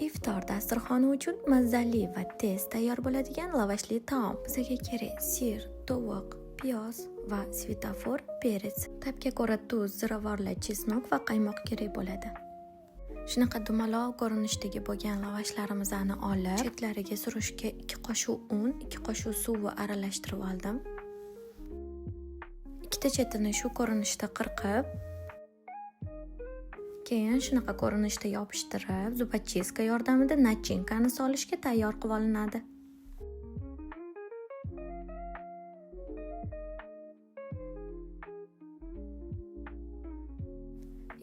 Iftor dasturxoni uchun mazali va tez tayyor bo'ladigan lavashli taom. Bizga kerak: сыр, tovuq, piyoz va svetofor перец. Ta'bga ko'ra tuz, ziravorlar, чеснок va qaymoq kerak bo'ladi. Shunaqa dumaloq ko'rinishdagi bo'lgan lavashlarimizni olib, chetlariga surishga 2 qoshiq un, 2 qoshiq suvni aralashtirib oldim. Ikkita chetini shu ko'rinishda qirqib, keyin shunaqa ko'rinishda yopishtirib, зубочистка yordamida начинка ni solishga tayyor qilib olinadi.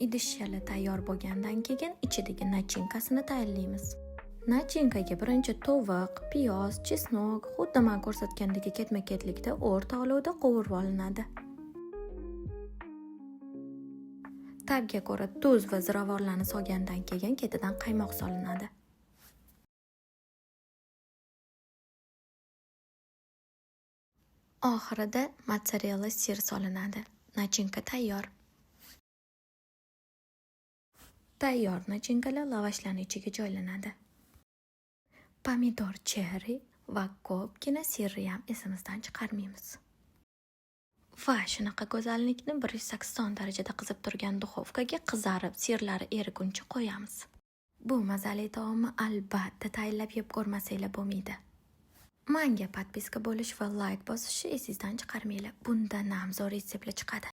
Idishchalar tayyor bo'lgandan keyin ichidagi начинка sini tayyorlaymiz. Начинка ga birinchi tovuq, piyoz, чеснок xuddi men ko'rsatgandek ketma-ketlikda o'rta olovda qovurib olinadi. Ta'bga ko'ra tuz va ziravorlarni solgandan keyin ketidan qaymoq solinadi. Oxirida mozzarella сыр solinadi. Начинка tayyor. Tayyor начинка lar lavashlarning ichiga joylanadi. Pomidor cherri va ko'pgina сыр ni ham esimizdan chiqarmaymiz. Va shunaqa go'zallikni 180 darajada qizib turgan духовка ga qizarib, сыр lari eriguncha qo'yamiz. Bu mazali taomni albatta tayinlab yeb ko'rmasanglar bo'lmaydi. Menga подписка bo'lish va layk bosishni esingizdan chiqarmanglar. Bundan ham zo'r retseptlar chiqadi.